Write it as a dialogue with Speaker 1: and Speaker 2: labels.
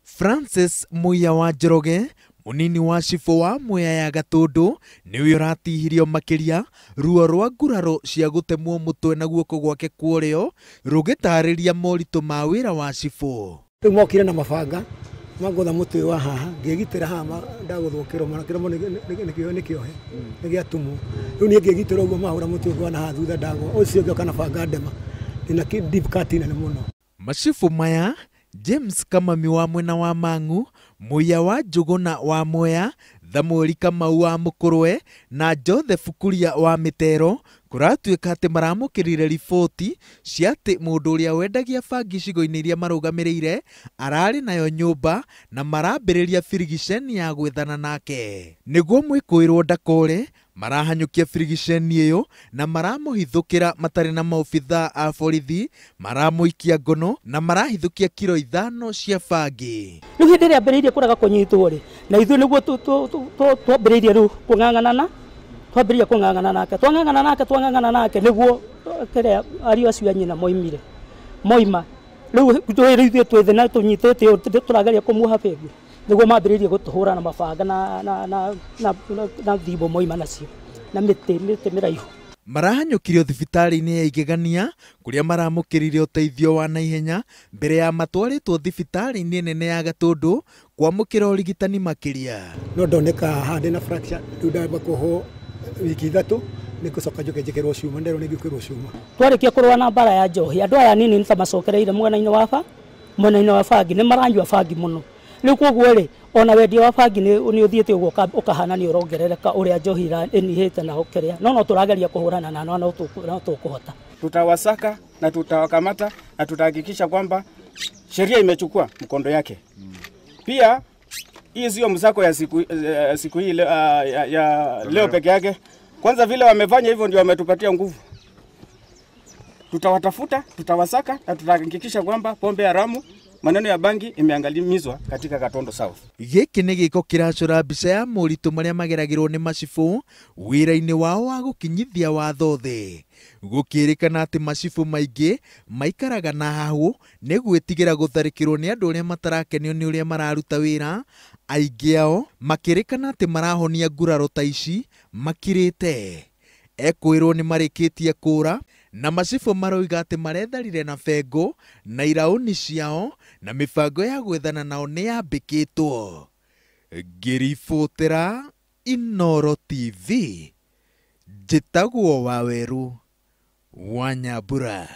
Speaker 1: Francis Muia wa Njoroge, munini wa cibũ wa Mwea ya Gatũndũ, nĩwe ũratihirio makĩria ruo rwa nguraro cia gũtemwo mũtwe na guoko gwake kwa ũrĩo rũgĩtarĩria moritũ ma wĩra wa cibũ.
Speaker 2: Rĩu mokire na mabanga mangũtha mũtwe wa haha, ngĩgitĩra haha ndagũthwo kĩromo, na kĩromo nĩ kĩohe, nĩ gĩatumwo. Rĩu niĩ ngĩgitĩra ũguo mahũra mũtwe ũngĩ wa na haha thutha ndagwa, ũcio ũngĩ oka na banga ndema, ndĩna deep cut nene mũno.
Speaker 1: Macibũ maya James Kamami wa mwena wa Mang'u, Muia wa Njũgũna wa Mwea, Thamueli Kamau wa Mũkũrwe na Joseph Kuria wa Mĩtero kũratuĩka atĩ maramũkĩrire riboti cia atĩ mũndũ ũrĩa wendagia bangi icigo-inĩ iria marũgamĩrĩire ararĩ nayo nyũmba na marambĩrĩria birigiceni ya gwethana nake. Nĩguo mwĩkũĩrwo ndakore, marahanyũkia birigiceni ĩyo na maramũhithũkĩra matarĩ na maobithaa a borithi, maramũikia ngono na marahithũkia kiro 5 cia bangi.
Speaker 3: Rĩu hĩndĩ ĩrĩa ambĩrĩirie kũrega kũnyitwo rĩ, na ithuĩ nĩguo twambĩrĩirie rĩu kũng'ang'ana, twambĩrĩria kũng'ang'ana nake, twang'ang'ana nake, twang'ang'ana nake nĩguo kĩrĩa ariũ acio a nyina moimire, moima. Rĩu ithuĩ twĩ thĩ na tũnyitĩte ũũ, tũrageria kũmuoha bengi, nĩguo mambĩrĩirie gũtũhũra na mabanga na thimũ moima nacio, na mĩtĩ mĩraihu.
Speaker 1: Marahanyũkirio thibitarĩ-inĩ ya Igegania kũrĩa maramũkĩrire ũteithio wa naihenya mbere ya matwarĩtwo thibitarĩ-inĩ nene ya Gatũndũ kwamũkĩra ũrigitani makĩria.
Speaker 2: No ndoneka haha ndĩna fracture, rĩu ndamba kuohwo wiki 3 nĩ gũcoka njoke njĩkĩrwo cuma, nderwo nĩ ngĩkĩrwo cuma.
Speaker 3: Twarĩkia kũrũa na mbara ya njohi, andũ aya anini nĩ ta macokereire mwena-inĩ wa mwena-inĩ wa bangi, nĩ maranyua bangi mũno. Rĩu koguo rĩ, ona wendia wa bangi nĩ ũthiĩte ũguo ũkahana nĩ ũrongerereka ũrĩa njohi ĩnyihĩte na ũkĩrĩa. No no tũrageria kũhũrana na no tũkũhota.
Speaker 4: Tutawasaka na tutawakamata na tutahakikisha kwamba sheria imechukua mkondo yake. Pia hii sio msako ya siku hii ya leo peke yake. Kwanza vile wamefanya hivyo ndio wametupatia nguvu. Tutawatafuta, tutawasaka na tutahakikisha kwamba pombe haramu, maneno ya bangi imeangalimizwa katika Gatondo South.
Speaker 1: Gĩkĩ nĩ gĩko kĩracora mbica ya moritũ marĩa mageragĩrwo nĩ macibũ wĩra-inĩ wao wa gũkinyithia watho thĩ. Gũkĩrĩkana atĩ macibũ maingĩ maikaraga na hahũ nĩ gwĩtigĩra gũtharĩkĩrwo nĩ andũ arĩa matarakenio nĩ ũrĩa mararuta wĩra, aingĩ ao makĩrĩkana atĩ marahonia nguraro ta ici makirĩte. Ekwĩrwo nĩ marĩkĩtie kũra na macibũ maroiga atĩ maretharire na bengo na iraũni ciao na mĩbango ya gwethana nao nĩ yambĩkĩtwo. Ngĩribotera Inooro TV, njĩtagwo Waweru wa Nyambura.